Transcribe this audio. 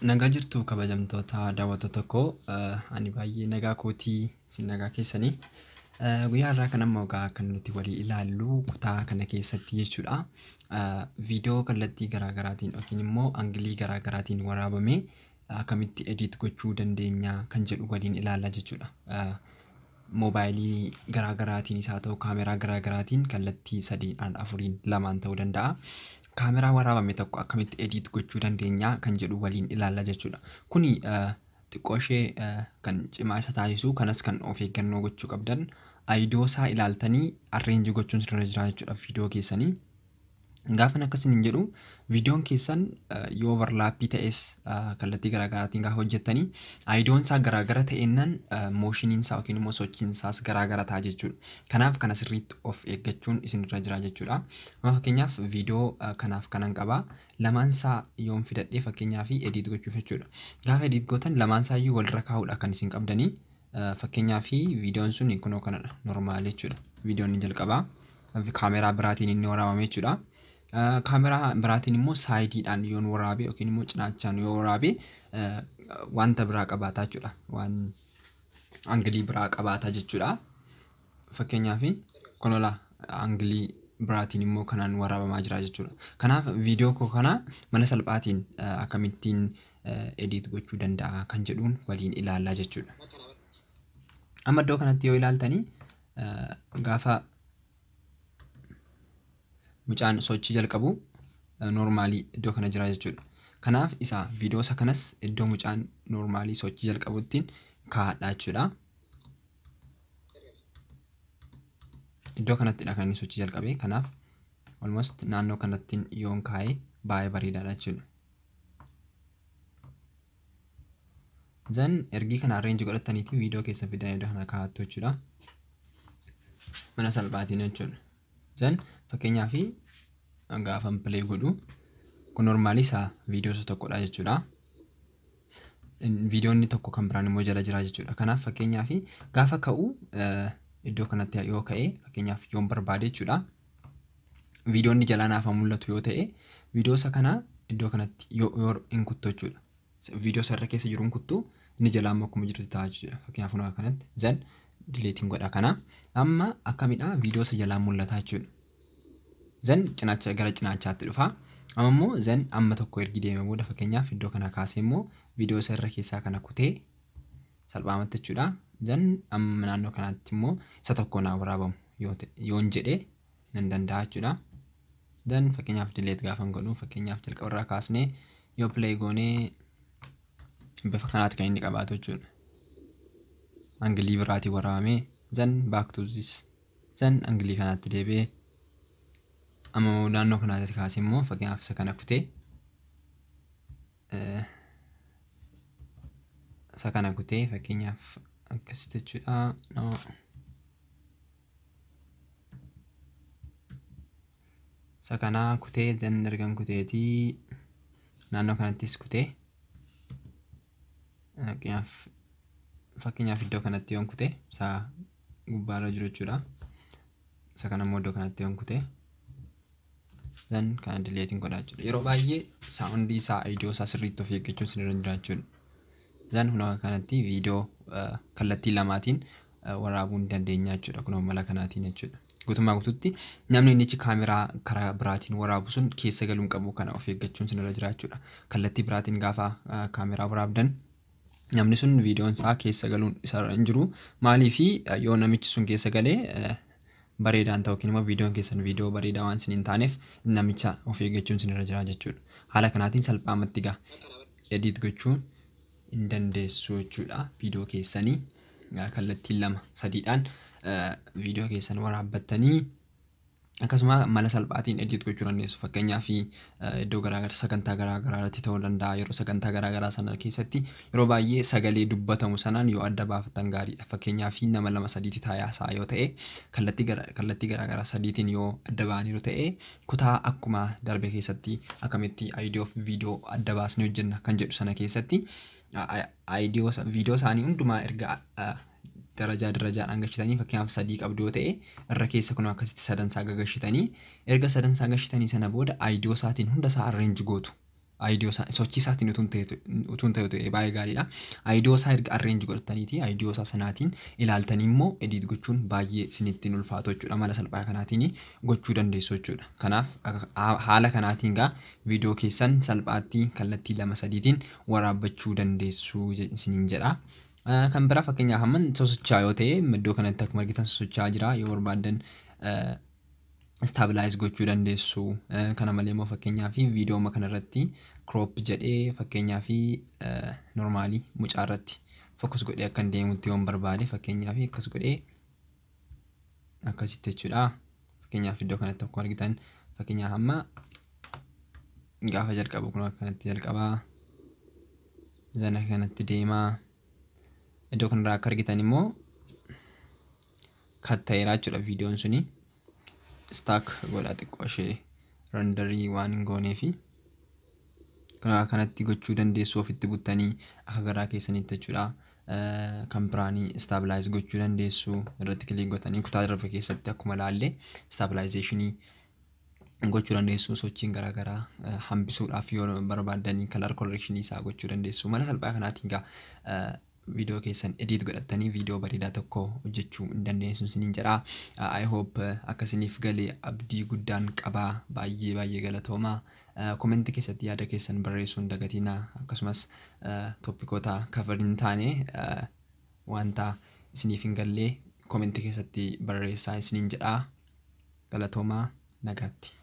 Nagaa jirtu kabajamtoota daawwattoota koo, ani baay'ee nagaa kootii, isin nagaa keessanii. Guyyaa har'aa kana immoo egaa kan nuti walii ilaallu kutaa kana keessatti jechuudha. Viidiyoo kallattii garaagaraatiin yookiin immoo angilii garaagaraatiin waraabamee akkamitti edit gochuu dandeenya kan jedhu waliin ilaalla jechuudha. Moobaayilii garaagaraatiinis haa ta'u, kaameraa garaagaraatiin kallattii sadiidhaan, afuriin, lamaan ta'uu danda'a. Kaameraa waraabame tokko akkamitti edit gochuu dandeenya kan jedhu waliin ilaalla jechuudha. Kuni xiqqoo ishee kan cimaa isa taasisu kanas kan of eeggannoo gochuu qabdan aayidoo isaa ilaaltanii arreenjii gochuun sirra jira jechuudha viidiyoo keessanii. Gaafan akkasiin hin jedhu, viidiyoon keessan yoo overlaappii ta'es, kallattii garaagaraatiin gaafa hojjettanii aayidoon isaa garaagara ta'ennaan moshiniin isaa yookiin immoo sochiin isaas garaagara ta'a jechuudha. Kanaaf kana sirriitti of eeggachuun isinirra jira jechuudha. Amma fakkeenyaaf viidiyoo kanaaf kanan qabaa, lamaan isaa yoon fidadhee fakkeenyaaf edit gochuuf jechuudha. Gaafa edit gootan lamaan isaa iyyuu walirra kaa'uudha kan isin qabdanii. Fakkeenyaaf viidiyoon sun kunoo kanadha, normaal jechuudha. Viidiyoon inni jalqabaa kaameraa biraatiin inni waraabame jechuudha. Kaameraa biraatiin immoo saayidiidhaan yoon waraabe yookiin immoo cinaachaan yoo waraabe wanta biraa qabaataa jechuudha. Waan angilii biraa qabaataa jechuudha. Fakkeenyaaf kunola angilii biraatiin immoo kanaan waraabamaa jira jechuudha. Kanaaf viidiyoo koo kana mala salphaatiin akkamittiin edit gochuu danda'a kan jedhuun waliin ilaallaa jechuudha. Amma iddoo kanatti yoo ilaaltanii, gaafa mucaan sochii jalqabu noormaalii iddoo kana jira jechuudha. Kanaaf isa viidiyoo isa kanas iddoo mucaan noormaalii sochii jalqabuttiin kaa'adha jechuudha. Iddoo kanattidha kan inni sochii jalqabe. Kanaaf almost naannoo kanattiin yoon kaa'e baay'ee bareedaadha jechuudha. Zan ergii kana arreenji godhataniiti viidiyoo keessa fidan iddoo kana kaa'attu jechuudha. Mana salphaatiin jechuudha. Zan fakkeenyaaf gaafan play godhu kun normaalii isaa viidiyoo isa tokkodha jechuudha. Viidiyoon inni tokko kan biraan immoo jala jira jechuudha. Kanaaf fakkeenyaaf gaafa ka'u iddoo kanatti yoo ka'e, fakkeenyaaf yoon barbaade jechuudha. Viidiyoon inni jalaa naaf mul'atu yoo ta'e, viidiyoo isa kana iddoo kanatti yoo hin kuttu jechuudha. Viidiyoo isa irra keessa jiru hin kuttu, inni jalaa immoo akkuma jirutti ta'a jechuudha. Fakkeenyaaf kun kanatti zan dileetiin godha kana. Amma akkamidha, viidiyoo isa jalaa mul'ata jechuudha. Zan cinaacha gara cinaachaatti dhufa. Amma immoo zan amma tokko ergi deeme booda, fakkeenyaaf iddoo kana kaasee immoo viidiyoo isa irra keessaa kana kutee salphaamatti jechuudha. Zan amma naannoo kanaatti immoo isa tokko naa waraabamu yoon jedhe nan danda'a jechuudha. Zan fakkeenyaaf dileet gaafan godhu, fakkeenyaaf jalqabarraa kaasnee yoo play goonee bifa kanaatti kan inni qabaatu jechuudha. Angilii biraatiin waraabamee, zan back to this, zan angilii kanaatti deebi'ee, amma naannoo kanaatti kaasee immoo fakkeenyaaf isa kana kutee, isa kana kutee fakkeenyaaf akkasitti jechuudha. No. Isa kana kutee, zan ergan kuteetii naannoo kanattis kutee, fakkeenyaaf iddoo kanatti yoon kutee isa gubbaarra jiru jechuudha. Isa kana immoo iddoo kanatti yoon kutee, zan kana dileetiin godhaa jechuudha. Yeroo baay'ee saawundii isaa, iddoo isaa sirriitti of eeggachuun sirra jira jechuudha. Zan kun akka kanatti viidiyoo kallattii lamaatiin waraabuu ni dandeenya jechuudha. Kunoo mala kanaatiin jechuudha. Guutummaa guutuutti namni innichi kaameraa karaa biraatiin waraabu sun keessa galuu hin qabu, kana of eeggachuun sinirra jira jechuudha. Kallattii biraatiin gaafa kaameraa waraabdan namni sun viidiyoon isaa keessa galuun isarra hin jiru. Maaliifi yoo namichi sun keessa galee bareedaan ta'u yookiin immoo viidiyoon keessan viidiyoo bareedaa waan isin hin taaneef namicha of eeggachuun sinirra jira jechuudha. Haala kanaatiin salphaamatti gaa edit gochuun hin dandeessu jechuudha. Viidiyoo keessanii kallattii lama sadiidhaan viidiyoo keessan waraabbattanii akkasuma mala salphaatiin edit gochuu dandeessu. Fakkeenyaaf iddoo garaagaraa sagantaa garaagaraa irratti ta'uu danda'a. Yeroo sagantaa garaagaraa sana keessatti yeroo baay'ee sagalee dubbatamu sanaan yoo adda baafatan gaariidha. Fakkeenyaaf nama lama sadiitti taa'ee haasa'a yoo ta'e, kallattii garaagaraa sadiitiin yoo adda ba'aniiru ta'e, kutaa akkuma darbe keessatti akkamitti idea of viidiyoo adda baasnee hojjenna kan jedhu sana keessatti viidiyoo isaanii hundumaa erga darajaa darajaadhaan gashitanii, fakkeenyaaf sadii qabdu yoo ta'e, irra keessa kun akkasitti sadansaa gagashitanii, erga sadansaa gashitanii sana booda aayidiyoo isaatiin hunda isaa arreenji gootu. Audio isaa sochii isaatiin utuu hin ta'e baay'ee gaariidha. Audio isaa erga arrange godhataniiti audio isaa sanaatiin ilaaltanii immoo edit gochuun baay'ee isinitti hin ulfaatu jechuudha. Mala salphaa kanaatiin gochuu dandeessu jechuudha. Kanaaf haala kanaatiin gaa viidiyoo keessan salphaatti kallattii lama sadiitiin waraabbachuu dandeessu isiniin jedha. Kan biraa, fakkeenyaaf, hamman sosocho'aa yoo ta'e, iddoo kanatti akkuma argitan sosocho'aa jira. Yoo barbaaddan stabilize gochuu dandeessu. Kana malee immoo, fakkeenyaaf, viidiyoo kanarratti crop jedhee, fakkeenyaaf, normaalii mucaa irratti focus godhee akka hin deemutti yoon barbaade, fakkeenyaaf, akkas godhee akkasitti jechuudha. Fakkeenyaaf, iddoo kanatti akkuma argitan, fakkeenyaaf, amma gaafa jalqabu kun akkanatti jalqabaa zana kanatti deemaa. Iddoo kanarraa akka argitan immoo cut ta'eera jechuudha viidiyoon suni. Stuck godha xiqqoo ishee renderii waan hin gooneefi. Karaa kanatti gochuu dandeessu, ofitti buttanii akka garaa keessanitti jechuudha. Kan biraanii stabilize gochuu dandeessu, irratti click gootanii kutaa darbe keessatti akkuma laallee stabilizationii gochuu dandeessu. Sochiin garaagaraa hambisuudhaaf yoo barbaaddanii color correctionii isaa gochuu dandeessu. Mala salphaa kanaatiin gaa viidiyoo keessan edit godhattanii viidiyoo bareedaa tokko hojjechuu hin dandeessu isiniin jedha. I hope akka isiniif galee abdii guddaan qabaa. Baay'ee baay'ee galatoomaa. Commentii keessatti yaada keessan barreessuu hin dagatinaa. Akkasumas topicoota cover hin taane, wanta isiniif hin gallee commentii keessatti barreessaa isiniin jedha. Galatoomaa, nagaatti.